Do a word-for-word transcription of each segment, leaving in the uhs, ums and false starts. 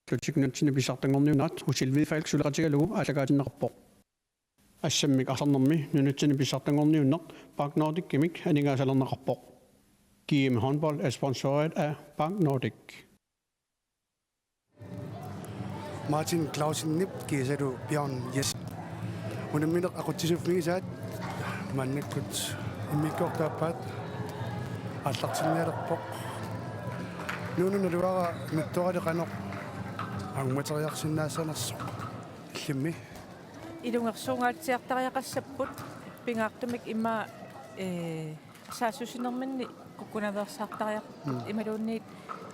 Atletik nunatsinni pissartanngorniunnerat Usil Hvidfalk suleqatigalugu aallakaatinneqarpoq. Assammik arlarnermi nunatsinni pissartanngorniunneq Park Nordicimik aningaasalerneqarpoq. G M Håndbold er sponsoreret af Park Nordic. Martin Clausenip kiisalu Bjørn Jes. Unammineq aqutsisuffigisaat maannakkut immikkoortoq aappaat aallartinnialerpoq. Nuunu naluara Nattorali qanoq angummateriarsinnaassanersoq illimmi? Ilungersuungaatsiartariaqassapput pingaartumik immaqa, ee, saassussinerminni kukkunaveersaartariaqarput. Mm. Imaluunniit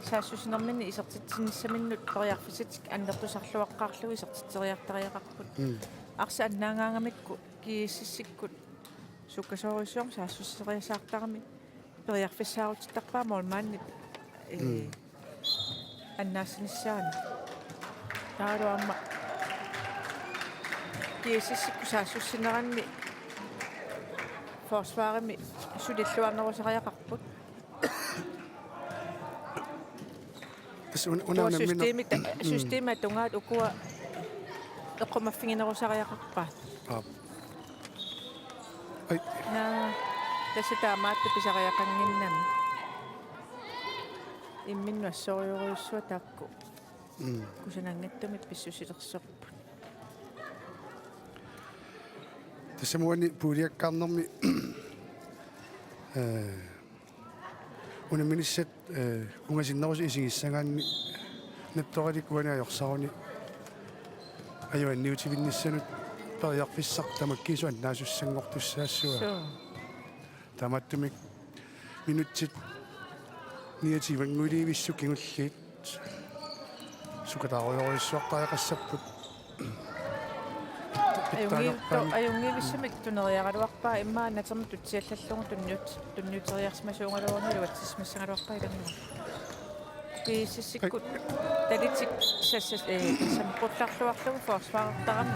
saassussinerminni isertitsinissaminnut periarfissatik annertusarluaqqaarlugit isertitseriartariaqarput. Mm. Arsaq annaagaangamikku G S S-ikkut sukkasoorujussuarmik saassusseriasaartarami periarfissaarutittarpaa målmandip, ee, Mm. annaassinissaanut. Taavalu aamma G S S-ikkut saassussineranni forsvarimi sulilluarnerusariaqarput. Tassa una, una, uanga unammineq systemit, mm, systemit tungaanut ukua eqqumaffiginerusariaqarpaat. Aap. Ai. Naa, tassa taamaattoq pisariaqannginnami. Imminnut assorujussuaq taakku. Mm. Kusananngitsumik pissusilersorput. Tassami uani puuliakkaarnermi, ee, unamminissat, ee, ungasinnerusoq isigissagaanni Nattoralik uani ajorsaruni ajuanniutivinnissanut periarfissaq tamakkiisumik annaasussanngortussaassavaa. Suu. Taamaattumik minutsit niogtyvennguilivissut kingulliit sukataarujorujussuartariaqassapput. Ajunngii-, to-, ajunngivissumik tuneriaraluarpaa immaqa natermi tutsiallallugu tunniut-, tunniuteriarsimasuugaluaruni iluatsissimagaluarpaa ilannguaq. G S S-ikkut talitik sassas-, ee, tassami qullarluarlugu forsvarertarami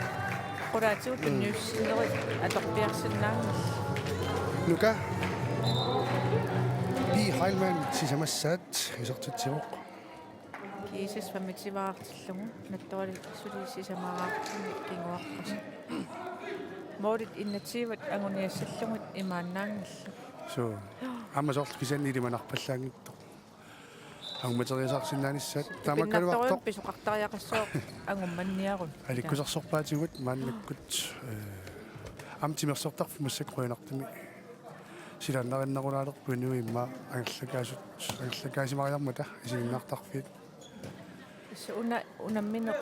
qulaatigut tunniussinerit atorpiarsinnaanngillat. Nuka. Pi Heilmann sisamassaat isertitsivoq. G S S femogtyve-artillugu Nattoralik suli sisamaraarluni kinguaqqasi. Målit enogtyve anguniassallugit imaannaanngillat. Suu. Aamma soorlu kisianni ilimanarpallaanngitsoq. Angummateriasaarsinnaanissaat tamakkaluartoq. Pinnartorujussuarmik pisoqartariaqassaaq angummanniarut. Alikkusersorpaatigut maannakkut, ee, aamma timersortarfik massakkut qujanartumik silaannarinnerulaalerpoq inuit immaqa angerlakaasut, angerlakaasimariarmata isiginnaartarfiit. Tassa una unammineq,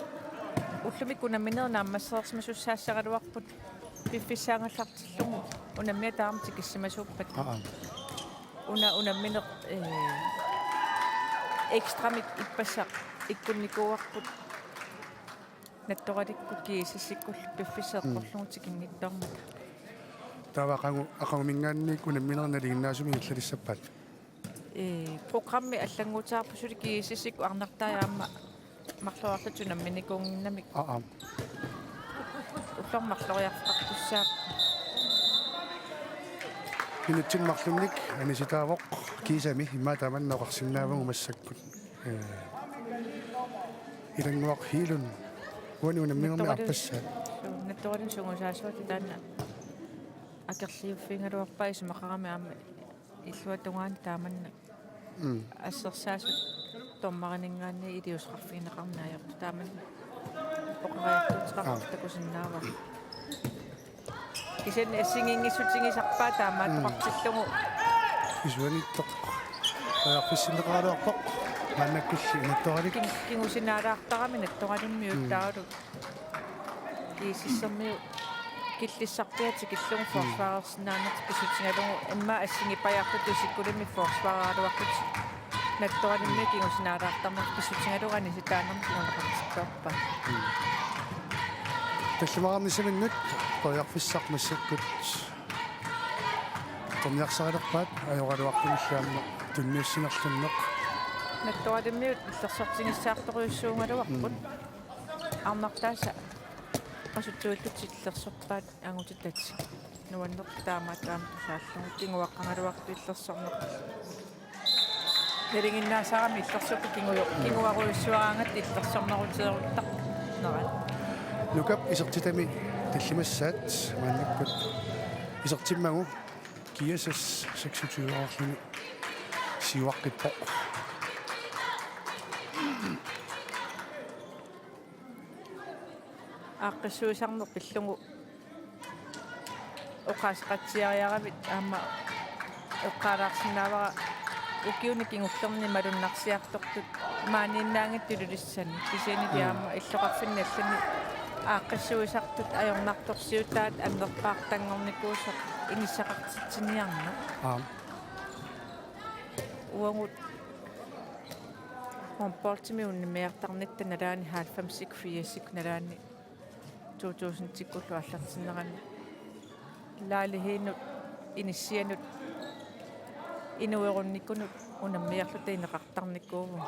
ullumikkut unamminerit naammassereersimasussaassagaluarput piffissaagallartillugu unammineq taama tikissimasuuppat. Aa. Una unammineq, ee, ekstramik ippassaq ikkunnikuuarput Nattoralikkut G S S-ikkut piffissaq eqqorlugu tikinngitsoormata. Taava aqagu-, aqaguminngaanniit unamminerit nalinginnaasumik illalissappat? Ee, programmi allannguuteqarpoq suli G S S-ikkut arnartai aamma marloriarlutik unamminikuunnginnamik. Aa, aap. Ullormut marloriarfeqartussaapput. Minutsit marlunnik anisitaavoq kiisami immaqa tamanna oqarsinnaavagut massakkut. Ee, ilannguaq Heilund uani unamminermi Nattorali-, aappassaat. Suu, Nattoralimi sungusaasuata taanna akerliuffigigaluarpaa isumaqarami aamma illuatungaani taamanna. Mm. Assersuutitut dommerininngaanniit iliuuseqarfigineqarneq ajortut taamanna oqariartuuteqartoq. Aa. Takusinnaavara. Kisianni assigiinngissutigisarpaa taamaattoqartillugu. Mm. Isuanittoq. Periarfissinneqaraluarpoq. Maannakkulli Nattoralik. Kin-, kingusinaalaartarami Nattoralimmiut. Mm. Taavalu G S S-ermiut killissarpiaat tikillugu forsvarersinnaanertik pissutigalugu immaqa assigiipajaartutut isikkulimmik forsvareraluartut Nattoralimmiut kingusinaalaartarnertik pissutigalugu anisitaanermik kinguneqartittoorpaat. Tallimaarnissaminnut periarfissaq massakkut atorniarsarilerpaat ajoraluartumillu aamma tunniussinerlunneq. Nattoralimmiut illersortigissaartorujussuugaluarput. Mm. Arnartaasa qasuttuillutik illersorpaat angutitatik. Nuannerpoq taamaattoq aamma tusaallugu kinguaqqagaluartut illersorneq. Nalinginnaasarami illersukkut kinguju-, kinguarujussuaraangatta illersorneruteeruttarnerat. Nukap isertitami tallimassaat maannakkut isertimmagu G S S seksogtyve-rluni siuaqqippoq. Aaqqissuisarneq pillugu oqaaseqatsiariaravit aamma eqqaalaarsinnaavara ukiuni kingullerni malunnarsiartortut maaniinnaanngitsut Ilulissani kisianni Mm. aamma illoqarfinni allani aaqqissuisartut ajornartorsiutaat annerpaartanngornikuusoq inissaqartitsiniarneq. Aap. Uagut håndboldimi unammiartarnitta nalaani halvfemsikkut firsikkut nalaani to tusindikkullu aallartinnerani. Lejlighedinut, inissianut, inuerunnikunut unammiarluta ineqartarnikuuvugut.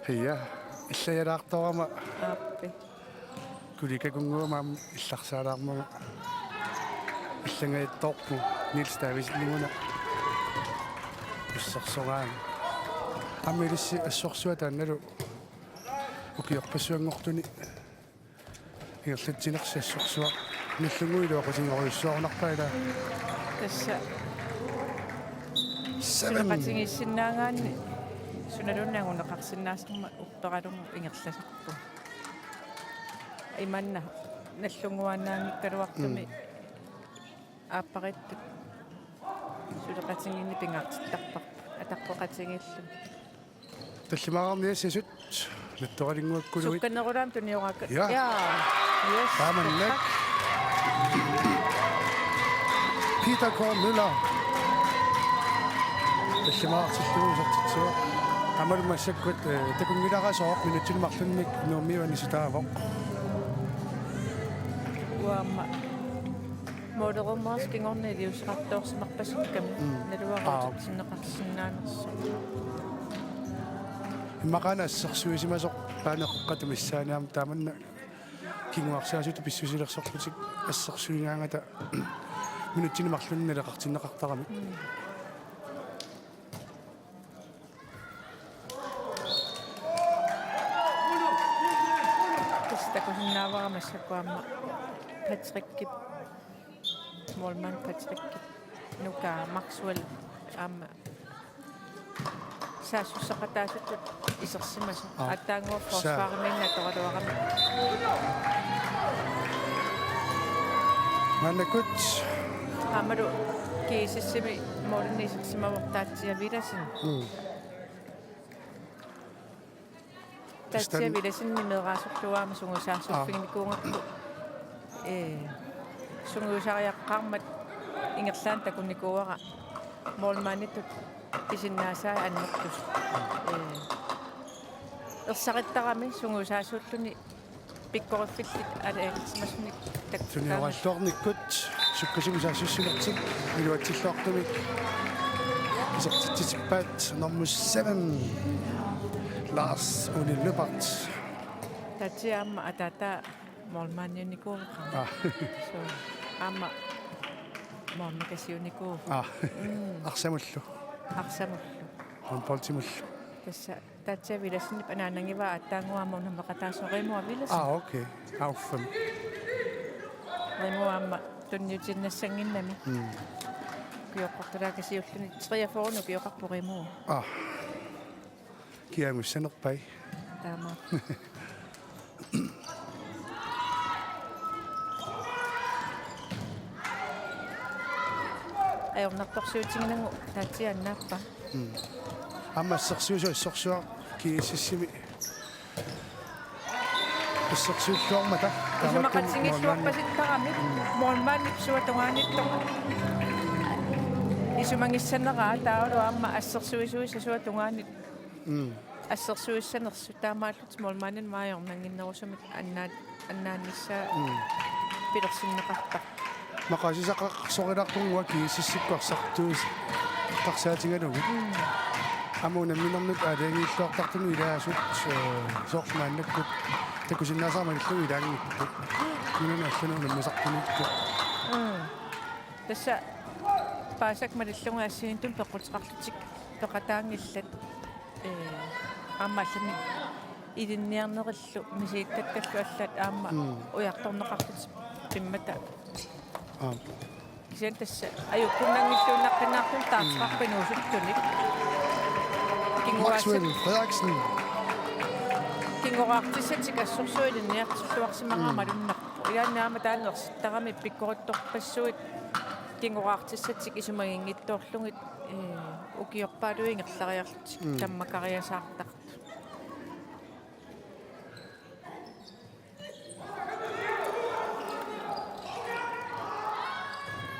Ja, illajalaartorama. Aappi. Kulikakunnguama aamma illarsaalaarmagu. Illangaattoorpu Niels Davidsen-imuna. Ussersoraanga. Aamma ilissi assorsuaq taannalu ukiorpassuanngortuni ingerlatsinersi assorsuaq. Nallunnguit iluaqutigorujussuarunarpaa ilaa. Tassa. Seven. Suleqatigiissinnaagaanni sunaluunniit anguneqarsinnaasarmat upperalugu ingerlasarpoq. Imanna nallunnguaannaanngikkaluartumi Mm. aappariittut suleqatigiinneq pingaartittarparput. Ataqqineqatigiillutik. Tallimaarniassasut, nattoralinnguakkuluit. Sukkanerulaamik tunioraakka. Ja. Ja. Yes. Taamannak. Peter K. Møller. Tallimaartillugu isertitsivoq. Aammalu massakkut, eh, takunngilarasooq minutsini marlunnik Nuummiut anissitaavoq. Uanga aamma Målerumaarsi kingorna iliuuseqartoorsimarpasikkami. Mm. Naluara Aa. Utertinneqarsinnaanersoq. Immaqaana assersuisimasoq paaneqqatta missaaniam taamanna kinguarsaasutut pissusilersorlutik assersuigaangata minutsini marlunni naleqartinneqartaramik. Mm. Tassa takusinnaavara massakkut aamma Patrickip, målmand Patrickip, nukaa Maxwell aamma saassussaqataasutut isersimasoq. Aa. Aatsaannguaq Sa- forsvarimiinneq atoraluarami. Maannakkut. Aammalu G S S-imi målini isersimavoq Tatsia Villadsen. Mm. Tatsia Villadsen nimeeraasorlugu aamma sungiusaarsuuffiginikuugarput. Ee, sungiusariaqqaarmat ingerlaannaq takunikuuara målmanditut pisinnaasaat annertusoq. Ee, ersarittarami sungiusaasuulluni pikkoriffillit aalajangersimasunik takkuttaamik. Tunioraattornikkut sukkasuumik saassussinertik iluatsilluartumik isertitsitippaat nummer syv, Lars Ole Lyberth. Tatsia aamma ataataa målmandiunikuuvoq. Aa. So, aamma målmandikasiunikuuvoq. Aa. Mm. Arsamullu. Arsamullu. Håndboldimullu. Tassa Tatsia Villadsenip anaanagivaa aatsaannguaq aamma unammeqataasoq Rimua Villadsen. Aa, okay. Auffam. Rimua aamma tunniutiinnassannginnami. Mm. Ukioqqortulaakasiulluni treogfyrre ukioqarpoq Rimua. Aa. Kiamussanerpai. Taama. Ajornartorsiutiginagu Tatsia annaappaa. Mm. Aamma assersuisut assorsuaq G S S-imi. Assersuilluarmata. Isumaqatigiilluarpasittarami. Mm. Målmandip suatungaanittoq. Isumagissaneraa taavalu aamma assersuisuisa suatungaanit. Mm. Assersuissanersut taamaallutik målmandinut ajornannginnerusumik annaat-, annaannissaa Mm. pilersinneqartarpoq. Maqaasisaqarsorilaaqqunngua G S S-ikkut arsartuus-, qarsaatigalugit. Mm. Aamma unamminernut aalajangiilluartartunut ilaasut, ee, soorlu maannakkut takusinnaasarama illugu ilaanngippat. Minani allani unammisartuniittut. Mm. Tassa Paasakka malillugit assigiinngitsunik peqquteqarlutik peqataanngillat, ee, aamma allamik ilinniarnerillu misilittakkakkallu allaat aamma Mm. ujartorneqarlutik pimmata. Aap. Kisianni tassa ajukkunnanngilluinnaqqinnaartumik taarteqarput inuusuttunik. Maxwell Kinguaasat-, Frederiksen. Kinguaartissatik assorsuaq ilinniartilluarsimagaat Mm. malunnarpoq. Ilaanni aamma taanna ersittarami pikkorittorpassuit kinguaartissatik isumaginngitsoorlugit, ee, ukiorpaaluit ingerlariarlutik Mm. tammakariasaartartut.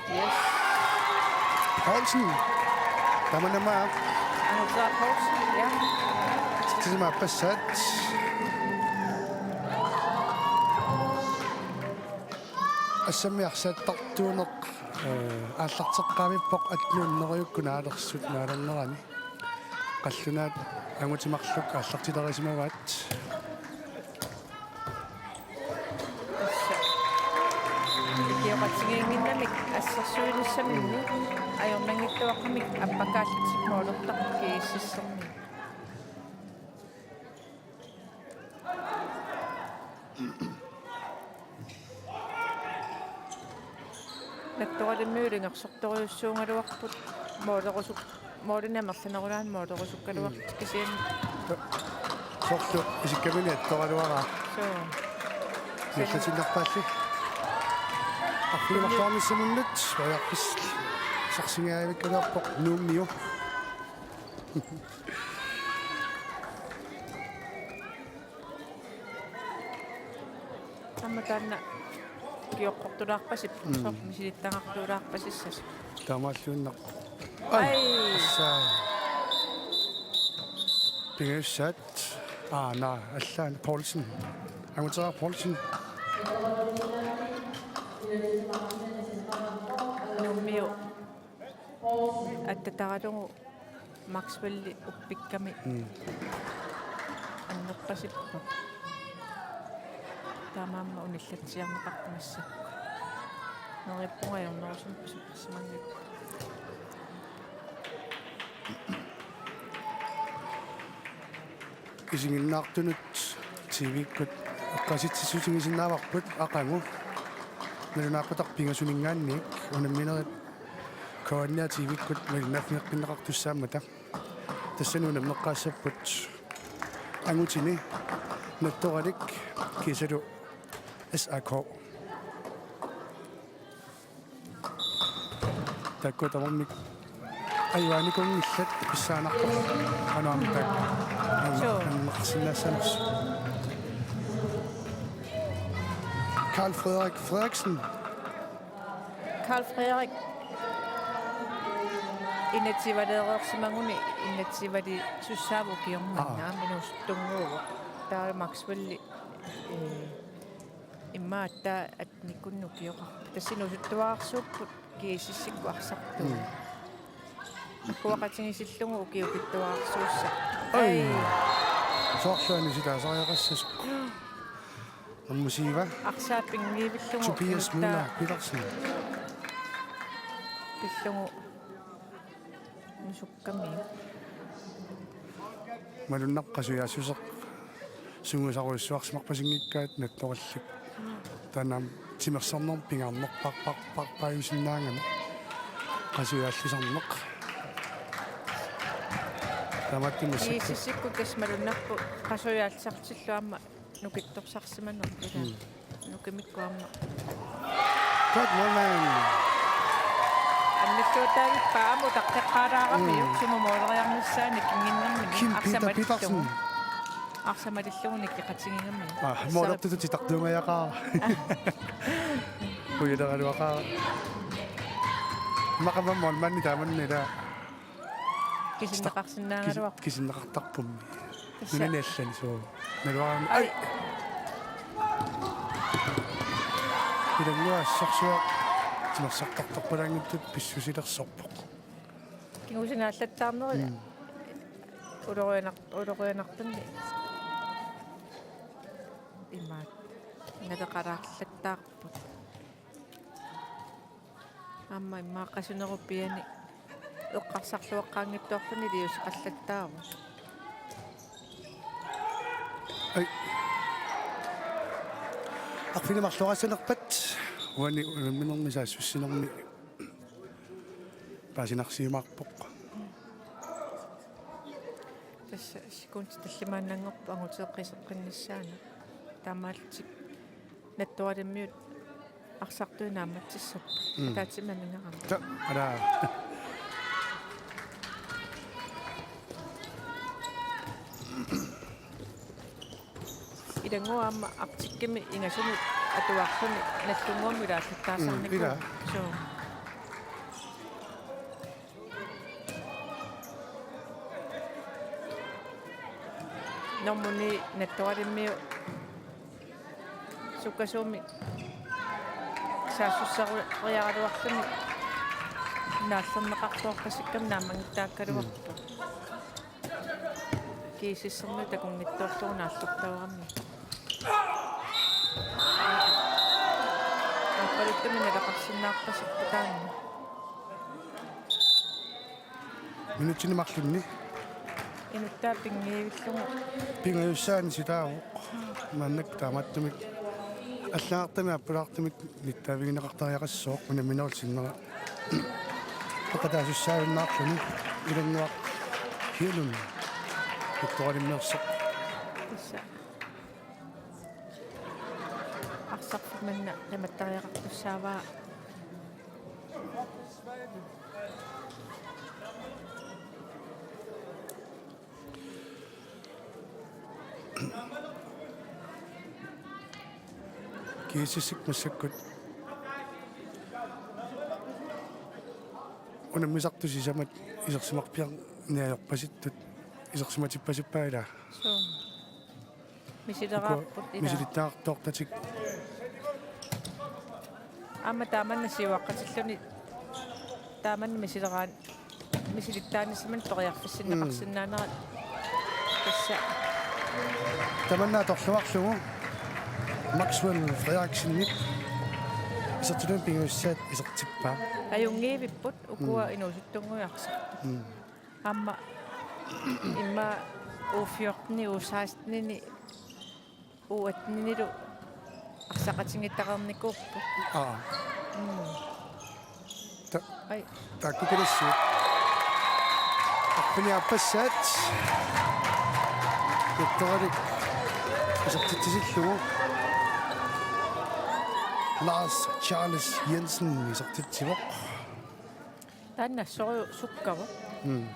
Yes. Poulsen. Tamanna aamma. Anguteeraq Poulsen, ja. Tisima passaat. Assammi arsaq tartuuneq, ee, aallarteqqaavippoq atnuunnerujukkut naalersut naalernerani. Qallunaat angutit marluk aallartilerisimavaat. Tassa. Ikioqatigiinnginnamik assersuinissaminni ajornanngitsuaqqamik appakaallutik målertarput GSS-ermiut. Nattoralimiut ilungersortorujussuugaluarput, målerusuk-, målinik amerlanerulaannik målerusukkaluarlutik Mm. kisianni. Soorlu isikkamini attoraluaraa. Suu. Nallatsinnerpaalli. Arfineq-marluarnissaminnut periarfissaarsingajavikkaluarpoq Nuummiu. Aamma taanna kioqqortulaarpasippoq, Mm. soorlu misilittagartuulaarpasissasut. Taamaalluinnaq. Ai! Ai! Tassa. Pingajussaat. Aa, naa, allaat Poulsen. Anguteeraq Poulsen. Nuummiu attataralugu Maxwelli uppikkami Mm. annerpasippoq. Taamaammat unillatsiarneqarpoq massakkut. Neriuppunga ajornerusumik pisuussimanngilaq. Isiginnaartunut T V-kkut eqqaasitsissutigisinnaavara aqagu. Nalunaaqutaq pingasuninngaanniit unamminerit K N R T V-kkut malinnaaffigeqqinneqartussaammata. Tassani unammeqqaassapput angutini Nattoralik kiisalu S A K. Taakku tamarmik ajugaanikunngillat pissanganarpoq. Qanoq aamma taakku. Suu. Anneqarsinnaassanersut. Carl Frederik Frederiksen. Carl Frederik. Inatsisivaleereersimaguni inatsisivalisussaavugut ukiormanna Aa. aamma inuusuttunnguuvoq. Taava Maxwelli, ee, immaqa aatsaat attenikunnut ukioqarpoq. Tassa inuusuttuararsuupput GSS-ikkut arsartuuvoq. Mm. Akuaqatigiissillugu ukiukittuararsuussaq. Ai. Ai. Soorlu anisitaasariaqassasoq. Ammusiiva. Arsaap pinngivillugu Tobias Møller Petersen. Pillugu nusukkami. Malunnarpoq qasujaassuseq sungiusarujussuarsimarpasinngikkaat Nattoralik. Taanna timersornermut pingaarnerpaarpaarpaajusinnaagami qasujaallisarneq. Taamaattumik massakkut. GSS-ikkut tassa malunnarpoq qasujaallisartillu aamma nukittorsarsimaneq ilaa. Mm. Nukimikkut aamma. Godt målmand. Annertuutaavippaa aamma utaqqeqqaalaaramiuk Mm. sumut måleriarnissaannik kingusinnermini Kim Peter arsamalillugu. Petersen. Arsamalillugu nikioqatigigami. Aa, målertutut titartuungajaqaara. Ujaleraluaqaara. Maqammam målmandi taamanna ilaa. Kisinneqarsinnaagaluarpoq. Kis-, kisinneqartarpummi. Tassa. Nunani allani suu. Naluarami. Ai. Ai. Ilannguaq assorsuaq timersortartorpalaanngitsutut pissusilersorpoq. Kingusingaallattaarneri. Mm. Ulorianar-, ulorianartunni. Imaat. Naleqalaallattaarput. Aamma immaqa qasunerup piani eqqarsarluaqqaanngitsoorluni iliuuseqallattaarpoq. Ai. Arfineq-marloqassanerpat uani unamminermi saassussinermi paasinarsiumaarpoq. Tassa sekundit tallimaannanngorput angutit qiseqqinnissaannut. Taamaalillutik Nattoralimmiut arsartui naammatsissapput. Mm. Ataatsimoorlunga. Ta-, alaa. Ilannguaq aamma Arcticimi ingasunut atuarluni nallunnguamik ilaallattaarsaarnikuuvoq. Mm, ilaa. Suu. Normu ni Nattoralimmiut sukkasuumik saassusseriaraluarluni naallerneqartuarpasikkami naammangittaakkaluarpoq. GSS-ermiut takunngitsoorlugu naallertaraluarami. Aappaluttumik naleqarsinnaarpasippoq taanna. Minutsini marlunni. Inuttaa pinngivillugu. Pingajussaanni sitaavoq. Maannakkut taamaattumik allagartamik aappalaartumik nittaavigineqartariaqassooq unamminerup sinnera. Peqataasussaavinnaarluni Ilannguaq Hialund Nattoralimmeersoq. Tassa. Arsarfik manna qimattariaqartussaavaa. GSS-ip massakkut unammisartut sisamat isersimarpiarniarpasittut isersimatippasippaa ilaa. Suu. Misileraapput ilaa. Misilittaartoortatik. Aamma taamanna siuaqqatilluni taamanna misileraan misilittaanissamut periarfissinneqarsinnaanera tassa. Tamanna atorluarlugu Maxwell Frederiksenip isertitami pingajussaat isertippaa. Ajunngivipput ukua inuusuttunnguit arsartut. Mm. Aamma immaqa U fjorten, U seksten, U atten-ilu arsaqatigiittaqarnikuupput. Aa. Mm. Ta-, ai. Taakku kilissuut. Arfiniaappassaat. Nattoralik isertitsisillugu. Lars Charles Jensen isertitsivoq. Taanna soru sukkavoq. Mm.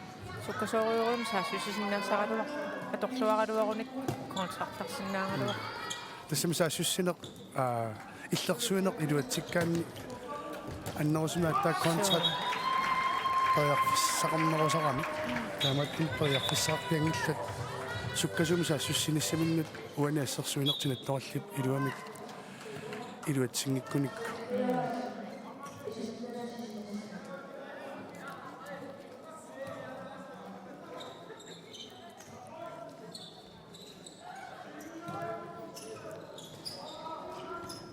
Sukkasoorujuugami saassussisinnaasaraluarpoq. Atorluaraluarunik kontraktarsinnaagaluarpoq. Tassami saassussineq, aa, illersuineq iluatsikkaanni annerusumik aatsaat kontrakt periarfissaqarnerusarami. Taamaattumik periarfissaqarpianngillat sukkasuumik saassussinissaminnut uani assersuinertik Nattorallip iluamik iluatsinngikkunikku.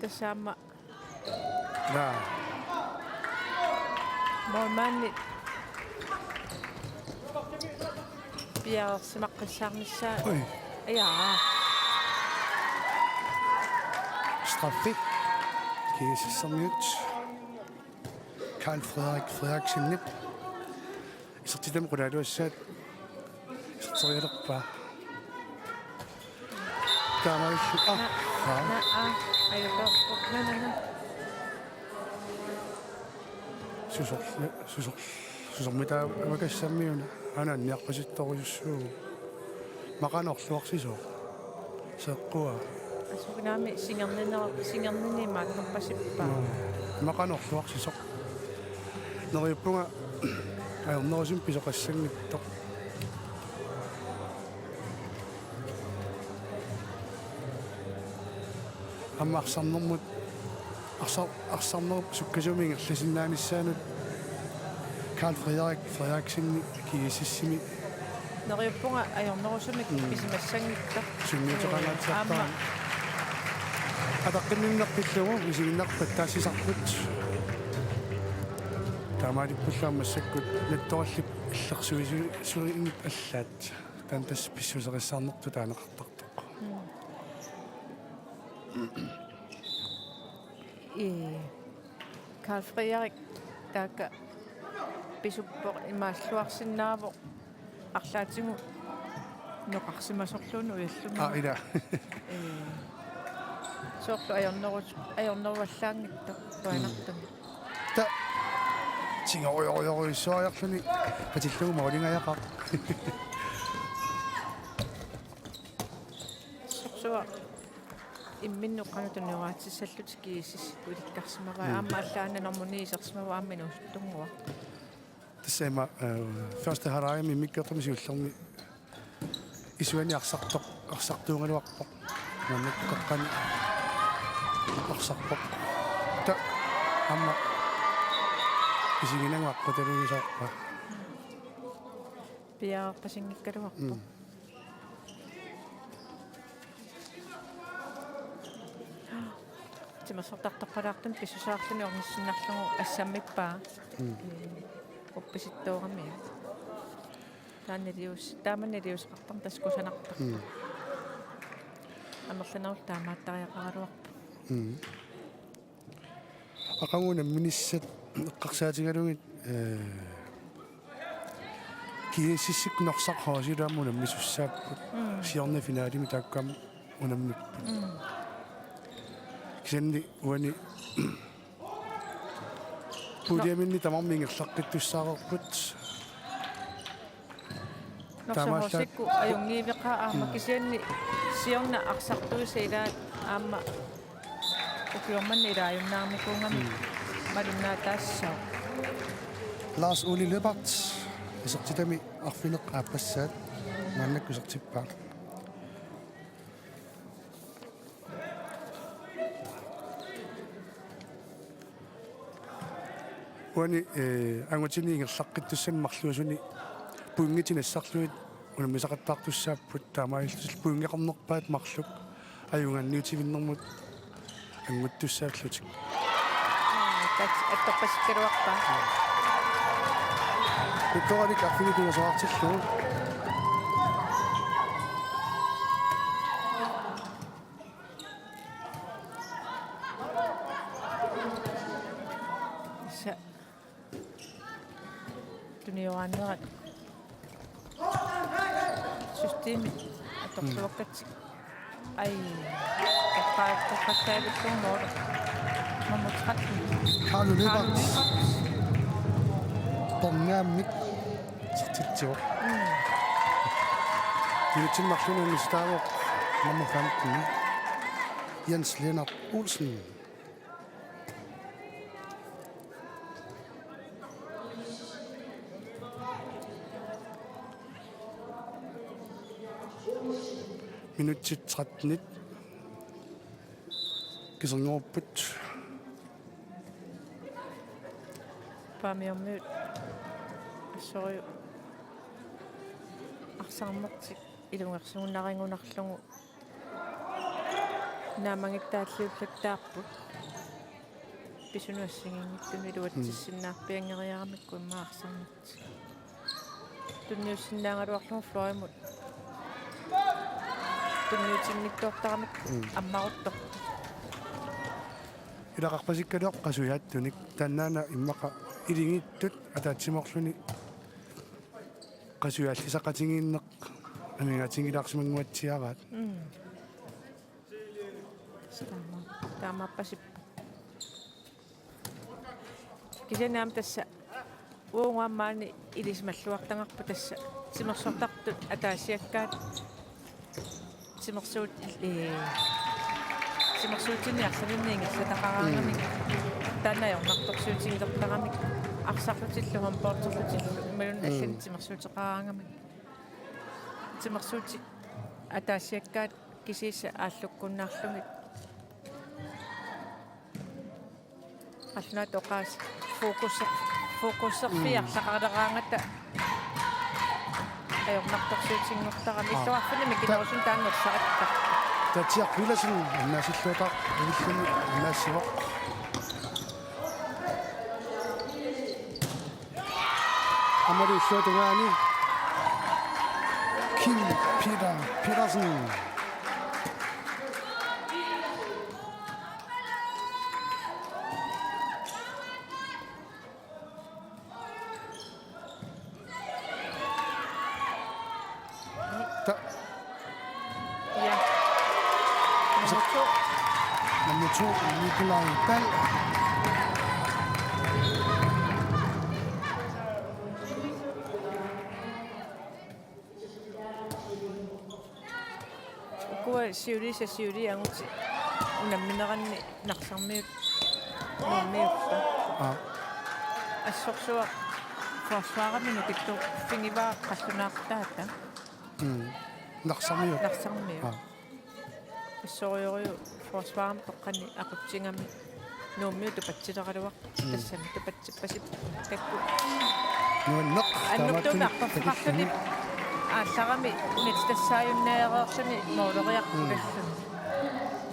Tassa aamma. Naa. Målmandi piareersimaqqissaarnissaa. Oj. Jaa. Straffe. GSS-ermiut. Carl Frederik Frederiksenip isertitami qulaaluassaat iserterialerpaa. Taamaalilluta. Aa. Aa. Naa, aa, ajutoorpoq. Naa, naa, naa. Susor-, susor-, susormitaavakassammiuna. Aana anniarpasittorujussuuvoq. Maqaana orluarsisoq. Seeqqua. Asukinami singerninera, singernini imaattorpasippaa. Maqaana orluarsisoq. Neriuppunga ajornerusumik pisoqassanngitsoq. Aamma arsarnermut, arsar-, arsarnerup sukkasuumik ingerlasinnaanissaanut Carl Frederik Frederiksen GSS-imi. Neriuppunga ajornerusumik Mm. pisimassanngitsoq. Sunniuteqangaatsiartarami. Aamma. Ataqqinninneq pillugu isiginnaarpat taassisarput. Taamaalippullu aamma massakkut nattorallip illersuisuinut allaat. Taanna tassa pissuserissaarnertut taaneqartartoq. Ii. Karl Frederik taakku pisuppoq, imaalluarsinnaavoq arlaatigut noqarsimasorluunniit ujallugu. Aa, ila. Ee, soorlu ajornerus-, ajorneruallaanngitsoq qujanartumik. Ta-, tigorujorujorujussuariarluni patillugu målingajaqaaq. Sorsua imminnut qanoq tunioraatissallutik GSS-ikkut ilikkarsimavai. Mm. Aamma allaat nummer ni isersimavoq, aamma inuusuttunnguaq. Tassa ima, øh, første halvleg immikkoortumi siullermi isuani arsartoq, arsartuugaluarpoq. Maannakkut qeqqani arsarpoq. Ta-, aamma isiginagu aqqutalugu soorpa. Piareerpasinngikkaluarpoq. Mm. Timersortartorpalaartumik pissusaarluni ornissinnarlugu assammippaa. Mm. Ee, uppasittooramiuk. Taanna nalius-, taama naliusaqartarmat tassa kusanartarpoq. Mm. Amerlanerulluta taamaattariaqaraluarpoq. Mm. Aqagu unamminissat eqqarsaatigalugit, ee, GSS-ikkut Norsaq H C-lu aamma unammisussaapput. Mm. Siorna finalimi taakku aamma unammipput. Mm. Kisianni uani puljeminni tamarmik ingerlaqqittussaareerput. Norsaq H C-kkut ajunngiveqaat aamma. Mm. Kisianni siorna arsartuisa ilaat aamma ukioq manna ilaajunnaarnikuugami. Mm. Malunnaataassaaq. Lars Ole Lyberth isertitami arfineq-aappassaat maannakkut isertippaa. Uani, ee, angutini ingerlaqqittussanni marluusuni pointit nassarlugit unammisaqattaartussaapput, taamaalillutillu pointeqarnerpaat marluk ajugaanniutivinnermut annguttussaallutik. Tat-, attorpasikkaluarpaa. Kukkoralik arfineq-tungasoraartillugu. Tassa tunioraanerat systemi atorluakkatsigu. Ai, eqqaakkoqqassaavillugu mål. Nummer tretten. Carlo Lyberth. Tornaammik isertitsivoq. Mm. Minutsini marlunni unnustaavoq nummer femten, Jens Lennart Olsen. Minutsit trettenit kiserngorupput. Paamiormiut assorujuk arsarnertik ilungersuunnarigunarlugu naammagittaalliullattaarput. Pisunut assigiinngitsunut iluatsissinnaarpianngeriaramikku immaqa arsarnertik. Tunniussinnaagaluarlugu fløjimut tunniutinngitsoortaramikku. Mm. Ammaruttorpoq. Ilaqarpasikkaluarpoq qasujaattunik, taannaana immaqa ilingittut ataatsimoorluni qasujaallisaqatigiinneq amigaatigilaarsimannguatsiaraat. Mm. Taama-, taamaappasippoq. Kisianni aamma tassa uagut aamma maani ilisimalluartagarput tassa timersortartut ataasiakkaat timersuut-, ee, timersuutinni arlalinni ingerlataqaraangamik. Mm. Taanna ajornartorsiutigilertaramik. Arsarlutillu håndbolderlutillu imaluunniit, mm, allanit timersuuteqaraangamik. Timersuutit ataasiakkaat kisiisa aallukkunnaarlugit. Qallunaat oqaas fokuser-, fokuserfiarlaqaleraangata ajornartorsiutiginngortarami. Aa. Illoqarfinni mikinerusunik taanna ersarittarpoq. Tatsiaq Villadsen annaasilluataarluni annaassivoq. Malu illuatungaani Kim Peter Petersen. Ta- Ja. Nummer to. Nummer to, Nikolaj Dahl. Ukua siuliisa siulianguti unammineranni Narsarmiut Nuummiuppa. Aa. Assorsuaq forsvarimi nukittoqarfigivaa qallunaaqutaata. Mm. Narsarmiut. Narsarmiut. Aa. Assorsuaq forsvarimi toqqanni aqutsigami Nuummiut tupatsileqaluaq. Mm. Tassami tupatsippasippoq taakku. Nuanneq. Annertuumik taamaattumik arpaffeqarluni takuttumi. Aallarami unitsitassaajunnaareerluni mooleriarput. Mm.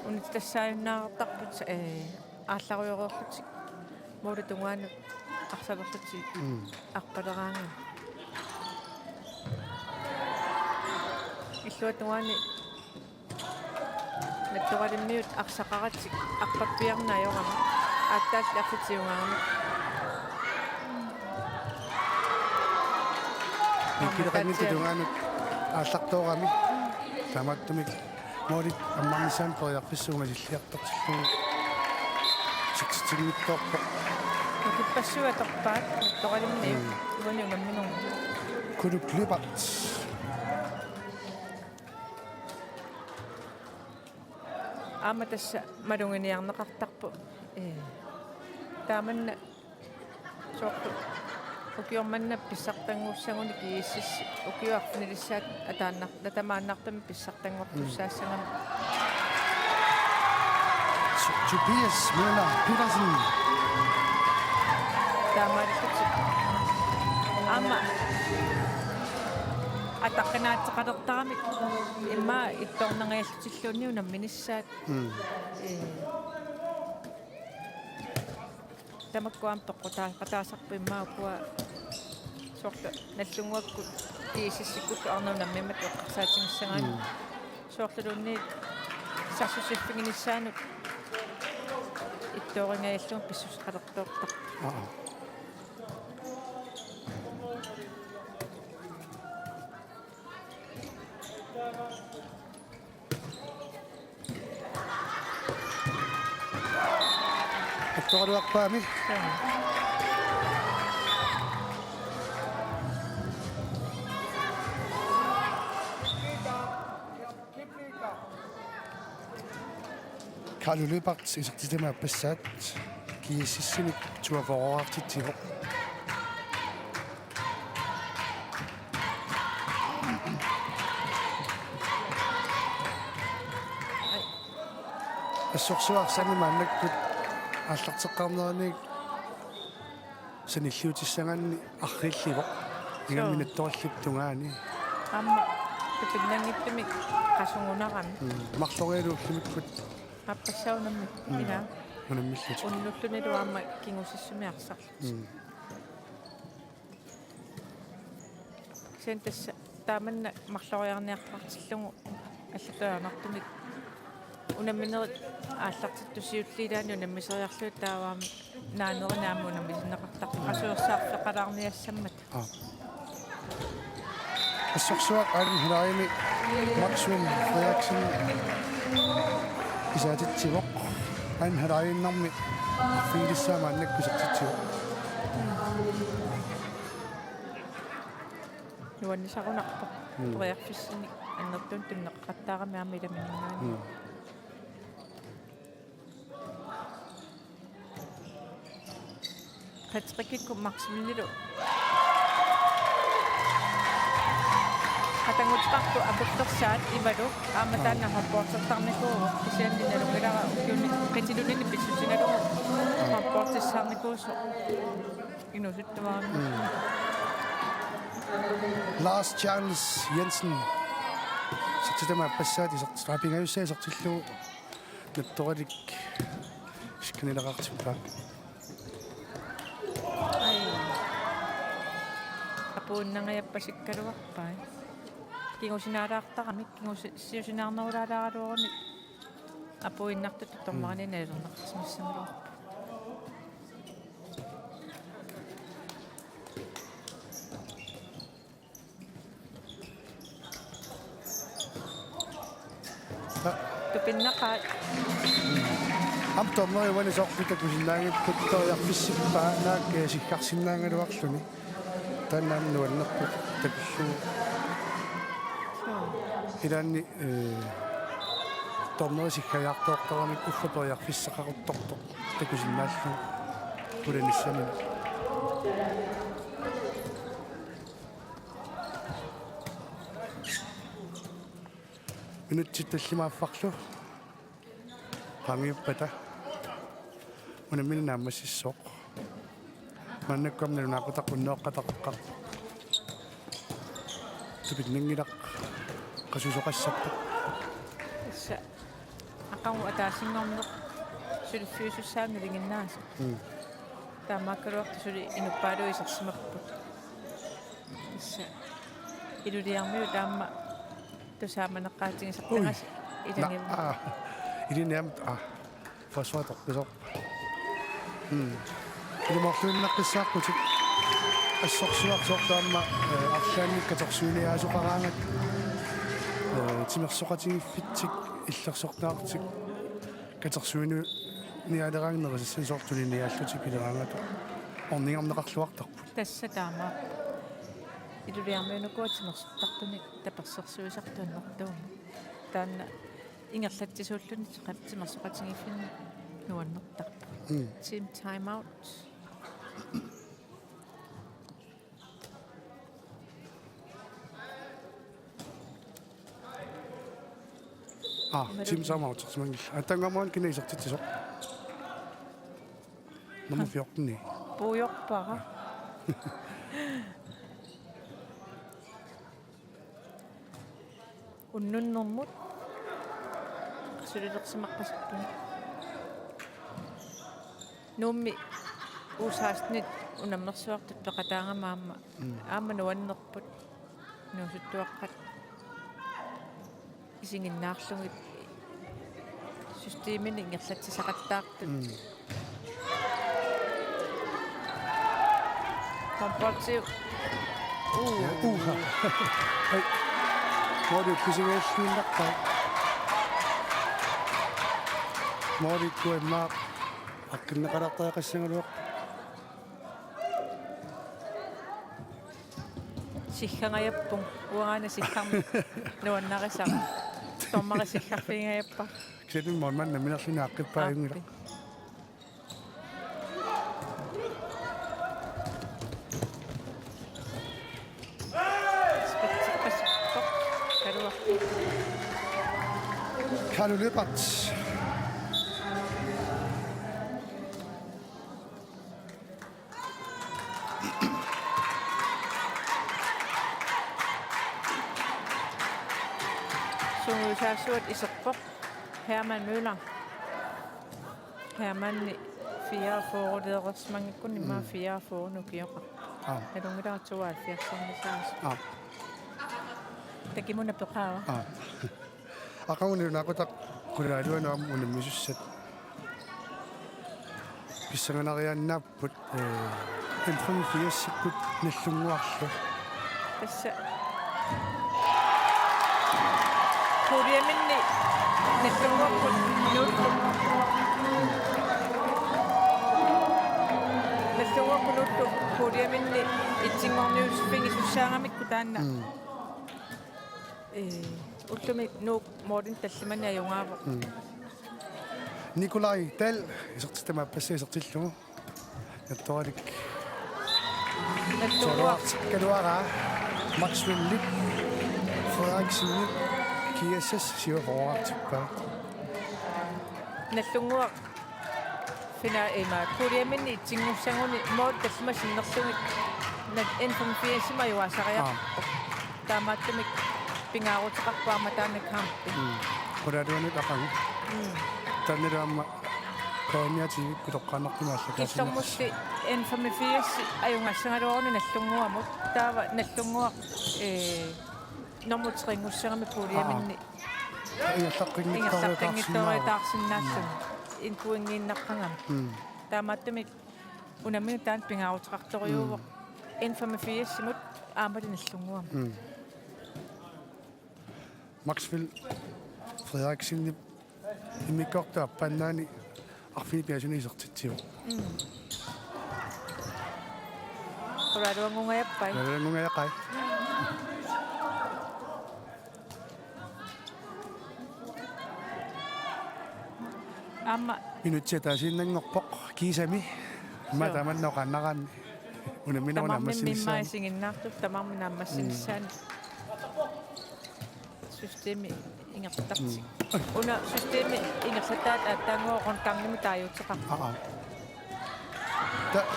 Unitsitassaajunnaareertarput, ee, aallarujoreerlutik moolit tungaanut arsalerlutik. Mm. Arpaleraangamik. Illuatungaani Nattoralimmiut arsaqaratik arpappiarneq ajorami. Aatsaat arsaq tiugaarami. Nikilaqanngitsoq tungaanut aallartoorami. Taamaattumik moolit ammarnissaannut periarfissuunga silliartartillugu siksitinngitsoorpoq. Nukippassuit atorpaat Nattoralimmiut. Mm. Uani unamminermi. Kunup Lyberth. Aamma tassa maluginiarneqartarpoq. Ee. Taamanna soorlu ukioq manna pissartanngussagunik GSS ukiut arfinilissaat ataannar-, tamaannartumik pissartanngortussaassagami. Tobias Møller Petersen. Taamaalillutik. Aamma ataqqinaateqalertaramik immaqa ittoornangajallutilluunniit unamminissaat. Mm. Ee. Tamakku aamma peqqutaaqataasarput immaqa ukua soorlu Nagdlunguakkut GSS-ikkullu arnat unammimmata eqqarsaatigissagaanni. Mm. Soorluluunniit saassussiffiginissaanut ittooringajallugu pissuseqalertoortarpoq. Aa. Attoraluarpaami. Kalu Lyberth isertitami aappassaat GSS-imik toogfyrreartitsivoq. Assorsuaq sani maannakkut aallarteqqaarnerani sanilliutissagaanni arriillivoq. Ingammik Suu. Nattorallip tungaani. Aamma tupinnanngitsumik qasugunarami. Mm, marlorialu ullumikkut. Aappassaa unammi-, mm, ila. Unammillutik. Unnullunilu aamma kingusissumik arsarlutik. Mm. Kisianni tassa taamanna marloriarniarpartillugu allatut ajornartumik unamminerit aallartittusiulliit ilaanni unammiseriarlugit taava aamma naanerani aamma unammisinneqartarpoq. Mm. Qasuersaarfeqalaarniassammat. Aa. Assorsuaq anden halvlegimi Maxwell Frederiksen isaatitsivoq. Anden halvleginnarmi arfinilissaa maannakkut isertitsivoq. Nuannisarunarpoq. Mm. Periarfissanik annertuumik tunineqaqattaarami aamma ilaminngaanniit. Mm. Patrickikkut Maxwellilu qatannguteqarpoq akullersaat Ivalu aamma taanna håndboldertarnikuuvoq kisianni nalunngilara ukiuni qitilunini pissutinalugu håndboldertarnikuusoq. Inuusuttuarami. Mm. Lars Charles Jensen. Isertitami aappassaat isertit-, aa, pingajussaa isertillugu Nattoralik isikkanilaqartippaa. Ai. Apuunnangajappassikkaluarpai. Kingusinaalaartaramik, kingusi-, siusinaarnerulaalaaraluaruni. Apuinnartut dommerinik nalornarsimassagaluarput. Tupinnaqaat. Aamma dommeri uani soorlu takusinnaanngilaq, periarfissippaa naak, eh, siggarsinnaagaluarluni. Taanna nuannerpoq takullugu. Ilaanni, eh, dommeri siggajaartoortaramik uffa periarfissaqaruttortoq takusinnaallugu pulanissamini. Minutsit tallimaaffarlu qaangiuppata unammineq naammassissooq. Maannakkut aamma nalunaaqutaq unneqqataqaqqat. Tupinnanngilaq, qasusoqassappat. Tassa aqagu ataasinngorneq suliffiusussaanngilinnaasoq. Mm. Taamaakkaluartoq suli inuppaaluit isersimapput. Tassa Ilulissarmiut taama tusaamaneqqaatigisartagasi. Ui. Ilagivaat. Na-, aa. Ilinniam-, aa. Forsvar toqqisoq. Mm. Ilumoorluinnaqqissaarputit. Assorsuaq soorlu aamma, eh, arlaannik katersuiniaasoqaraangat. Eh, timersoqatigiiffitsik, illersortaartik. Katersuiniaaleraangat nerisassanik soorlu tuniniaallutik pileraangat. Ornigarneqarluartarput. Tassa taamaappoq. Ilulissarmiunukua timersortartunik tapersersuisartut annertuumik. Taanna ingerlatsisuulluni tiqa-, timersoqatigiiffinni nuannertarpoq. Mm. Team time out. Aa, imaluunniit team time out, timersorsimanngillat. Aatsaannguaq aamma kina isertitsisoq? Nummer fjorten-i. Puigorpara. Unnunnermut sulilersimaqqasarpunga. Nuummi U seksten-it unammersuartut peqataagama aamma. Mm. Aamma nuannerput. Inuusuttuaqqat isiginnaarlugit systemini ingerlatsisaqattaartut. Mm. Håndboldiu. Uu. Uha. Hej. Måli pisinnginnakkaat. Måli kuimmaaq. Aqqinneqalaartariaqassagaluaq. Siggangajappunga, uanga siggarmi nuannarisara. Dommeri siggarfigingajappara. Kisianni målmand namminerluni aaqqippaajunngilara. Aappi. Spitseqasuttoq kaluarpoq. Kalu Lyberth. Sungiusaassuat iserpoq Hermann Møller. Hermanni fireogfyrre-leereersimanngikkunik immaqa Mm. fireogfyrre-nut ukioqarpoq. Aa. Nalunngilara tooghalvfjerds-ernisaasoq. Aa. Takimuna peqaava. Aa. Aqagu nalunaaqutaq qulaaluanut aamma unammisussat. Pissanganariaannaapput, eh, N femogfirsikkut Nagdlunguarlu. Tassa. Puljeminnit Nagdlunguarput Nuuttut. Nagdlunguarput Nuuttut puljeminnit etsinngorniussiffigisussaagamikkit taanna. Mm. Eh, ullumi Nuuk målinik tallimanik ajugaavoq. Mm. Nikolaj Dahl, isertitama appassaq isertillugu. Nattoralik. Nattoralik. Soruartikkaluaraa. Maxwell Lip Frederiksen, G S S, siuaforuartippaa. Nagdlunguaq fina-, ima, puljeminnit etsinngussagunik mål tallimat sinnerlugit N femogfirsimut ajugaasariaqarpoq. Aa. Taamaattumik pingaaruteqarpoq aamma taanna kampi. Mm. Qulaaluanut aqagu. Mm. Taannalu aamma Kaanniatigut pitoqqaannartumik aallakaatitsineq. Killormulli N femogfirs ajugassagaluaruni Nagdlunguamut. Taava Nagdlunguaq, ee, nummer tre-ngussagami puljeminni. Aa. Ingerlaqqinngitsooriataarsinnaa-. Ingerlaqqinngitsooriataarsinnaalluni. Mm. Inkuinngiinnaqqagami. Mm. Taamaattumik unammineq taanna pingaaruteqartorujuuvoq. Mm. N femogfirsimut aammalu Nagdlunguamut. Mm. Maxwell Frederiksenip immikkoortup aappaannaani arfineq-pingasunut isertitsivoq. Mm. Qulaaluanngungajappai. Qulaaluanngungajaqai. Aamma. Minutsit ataasiinnanngorpoq kiisami. Aamma. Suu. Tamanna oqaannaraanni. Unamminerup naammassinissaanut. Tamarmimmi immaqa isiginnaartut, tamarmik naammassinissaanut. Mm. Systemi ingerlatartik. Mm. Una systemi ingerlataat aatsaannguaq rundgangimik taaguuteqarpoq. Aa. Ta-,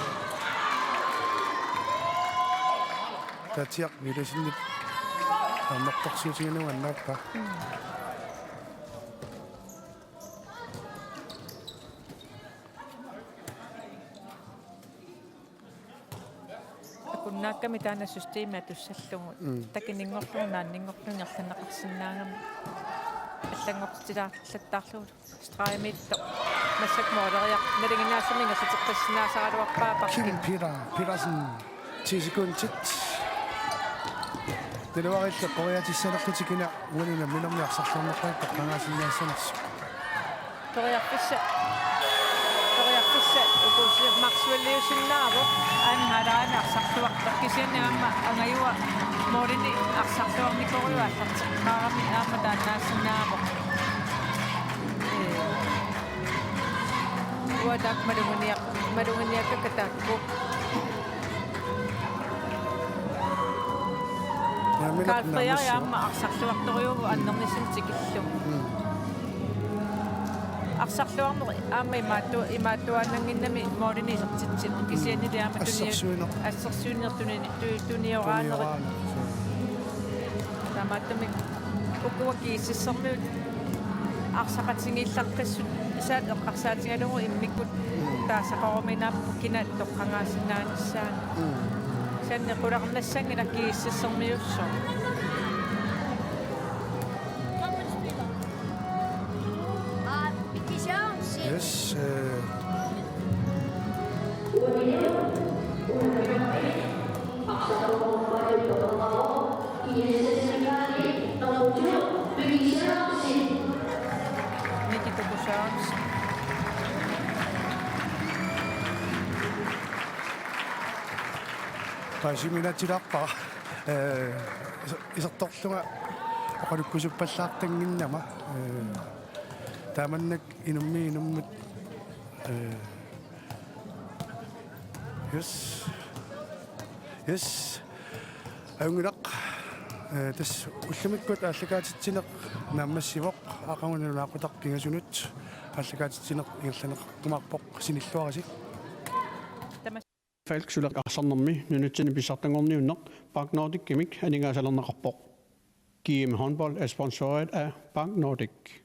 Tatsiaq Villadsenip taamatorsiutigalugu annaappaa. Mm. Akunnaakkami taanna systemi atussallugu. Mm. Takininngorlugu naanninngorlugu ingerlanneqarsinnaagami. Allanngortitsilaarlattaarlugu. Stregimiittoq. Massakkut måleriaq. Nalinginnaasumik ingerlateqqissinnaasaraluarpaa Parkin. Kim Peter Petersen. Ti sekundit. Naluarillu eqqoriaatissaleqqutit kina uani unamminermi arsarluarneqarput toqqagaasinnaassanersoq. Periarfissat. Periarfissat ukuusi Maxwelliusinnaavoq. Anhalaani arsarluartoq. Kisianni aamma angajua målini arsarluarnikorujuuvoq aallarteqqaarami aamma taannaasinnaavoq. Ee. Uanga taakku maluginiar-, maluginiakkakka taakku. Naamik Karl Frederik naammassivoq. Aamma arsarluartorujuuvoq annernissami tikillugu. Mm. Arsarluarneq aamma imaattu-, imaattuaannannginnami målini isertitsinni. Mm. Kisiannili aamma tunio-, assersuineq. Assersuineq tuni-, tu-, tunioraanerit. Tunioraanerit. Taamaattumik ukua G S S-ermiut arsaqatigiillaqqissaat eqqarsaatigalugu immikkut taasaqaruminaapput kina toqqagaasinnaanissaanut. Mm. Kisianni qularnassanngilaq G S S-ermiussuaq. Yes, øh. Miki Toku Sørensen. Paasiuminaatsilaarpara. Ee, iser-, isertorlunga oqalukkusuppallaartannginnama. Ee, taamannak inummiit inummut, ee, yes. Yes. Ajunngilaq, ee, tassa ullumikkut aallakaatitsineq naammassivoq, aqagu nalunaaqutaq pingasunut aallakaatitsineq ingerlanneqartumaarpoq, sinilluarisi. Falk suleq arsarnermi nunatsinni pissartanngorniunneq Park Nordicimik aningaasalerneqarpoq. G M Håndbold er sponsoreret af Park Nordic.